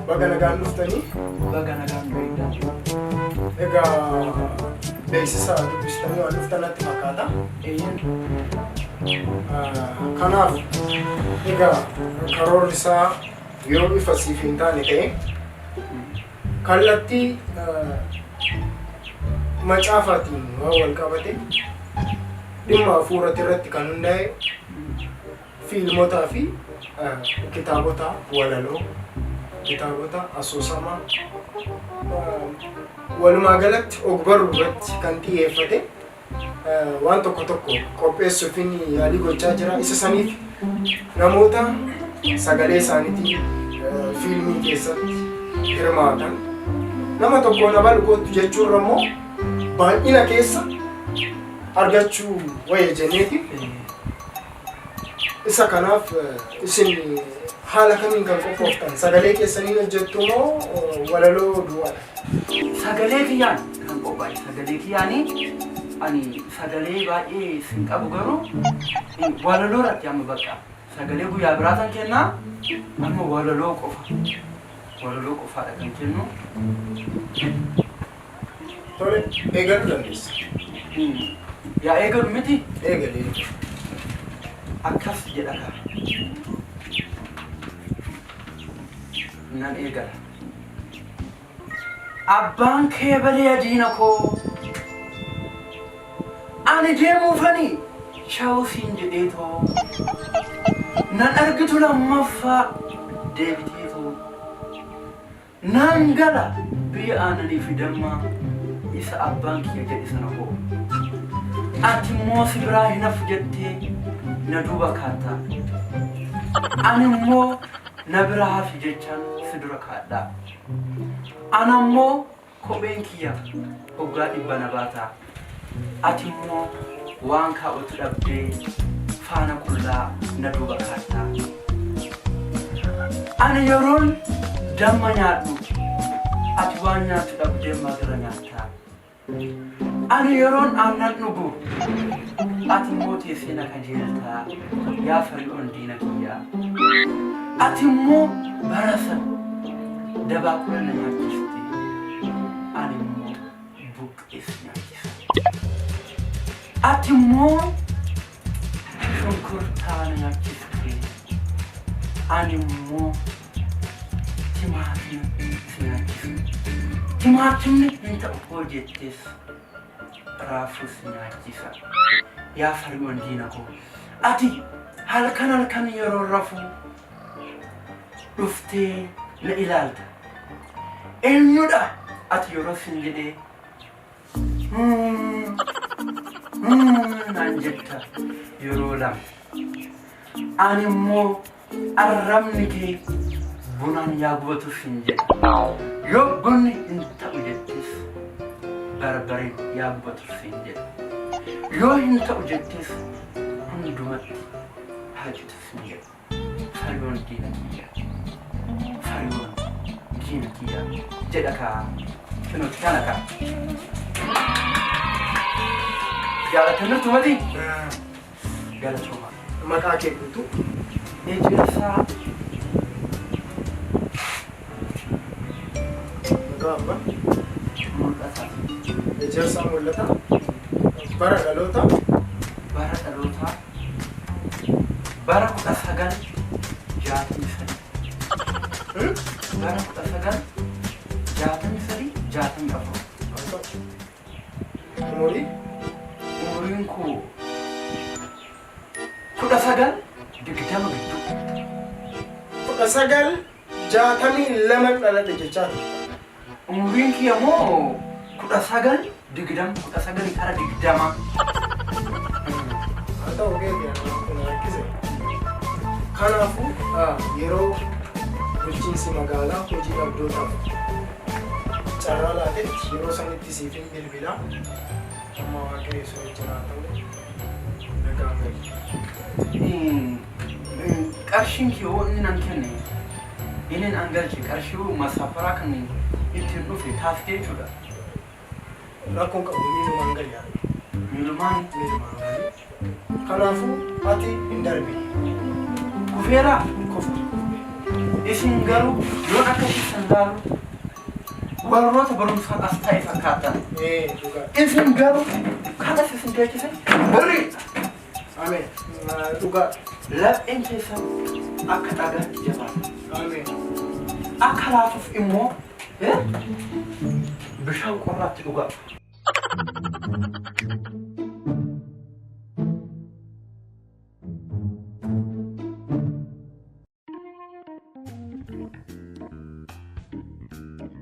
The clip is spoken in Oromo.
Baga nagaan dhuftanii. Baga nagaan nu eegdan. Egaa beeksisa dubbistanii waan dhuftan natti fakkaata. Eeyyan. Kanaaf egaa karoorri isaa yoo ifa siif hin taane ta'e kallattii macaafaatiin waan wal qabate dhimma hafuurati irratti kan hundaa'e fiilmotaa fi kitaabota walaloo, kitaabota asoosamaa, walumaa galatti ogbarruu irratti kan xiyyeeffate waan tokko tokko qopheessuufin yaalii gochaa jira. Isa saniif namoota sagalee isaaniitiin fiilmii keessatti hirmaatan nama tokkoon abalu kottu jechuurra immoo baay'ina keessa argachuu wayya jenneeti. Isa kanaaf isin haala kamiin kan qophooftan? Sagalee keessaniin hojjettu moo walaloo duwwaadha? Sagalee kiyyaan kan qophaa'e. Sagalee kiyyaani ani sagalee baay'ee sin qabu garuu walaloo irratti amma bakka sagalee guyyaa biraa tan kennaa amma walaloo qofa. Walaloo qofaadha kan kennu. Tole, eegaluu dandeessa. Yaa eegalu miti? Eegali. Akkas jedha kaa. Nan eegala. Abbaan kee balee diina koo. Ani deemuufani shawu siin jedheetoo. Nan argitu lammaffaa deebiteetoo. Nan gala biyya aannanii fi dammaa isa abbaan kiyya jedhe sana hoo. Ati immoo si biraa hin hafu jettee na duuba kaatta. Ani immoo na biraa hafi jechaan si dura kaadha. Ana immoo Kopheen kiyya hoggaa dhibba na baata. Ati immoo waan kaawwattu dhabdee faana qullaa na duuba kaatta. Ani yeroon damma nyaadhu ati waan nyaattu dhabdee magira nyaatta. Ani yeroon aannan dhugu ati immoo teessee na kajeelta yaa Fari'oon diina kiyya. Ati immoo bara san Dabaaqula na nyaachiste, ani immoo buqqee si nyaachisa. Ati immoo shunkurtaa na nyaachiste, ani immoo timaatima si nyaachisa. Timaatimni hin ta'u hoo jettes raafuu si nyaachisa. Yaa Fari'oon diina koo, ati halkan halkan yeroo rafuu dhuftee na ilaalta. Eenyudha ati yeroo sin jedhee "Hmm, hmm" naan jetta yeroo lama. Ani immoo arrabni kee bunaan yaa gubatu sin jedha. Yoo bunni hin ta'u jettes barbareen yaa gubatu sin jedha. Yoo hin ta'u jettes hundumatti haa citu sin jedha. Fariyoon diina kiyya. Fariyoon diina kiyya jedha kaa. Kunooti kana kaa. Jaalattanirtu mati? Galatooma. Maqaa kee guutuu. Ejersaa Maqaa abbaa. Mul'ataa. Ejersaa Mul'ataa. Bara dhalootaa. Bara dhalootaa Bara 1963. Bara 1963 64. Umurii? Umuriin koo 19 20 gidduu. 1962 dhaladhe jechaa ture. Umuriin kiyya moo 19 20 19 kara 20. Haa ta'u keeti kun rakkise. Kanaafuu yeroo bulchiinsi magaalaa hojii dhabdootaaf carraa laatetti yeroo sanitti siifin bilbila. Amma Waaqayyo si wajjin haa ta'u. Nagaan gali. Qarshiin kee hoo inni nan kenne inni an galche qarshii masaafaraa kan ittiin dhufe taasise jechuudha. Rakkoon qabu miilumaan gali yaada. Miilumaan Miilumaan gali. Kanaafuu ati hin darbine. Kufeeraa? Kufte. Isin garuu yoon akka keessan laalu warroota barumsaan as ta'e fakkaatan. Ee, dhugaa. Isin garuu kanas isin teechise birrii. Ameen. Dhugaa. Lapheen keessan akka dhagaatti jabaata. Ameen. Akka laafuuf immoo bishaan qorraatti dhugaa.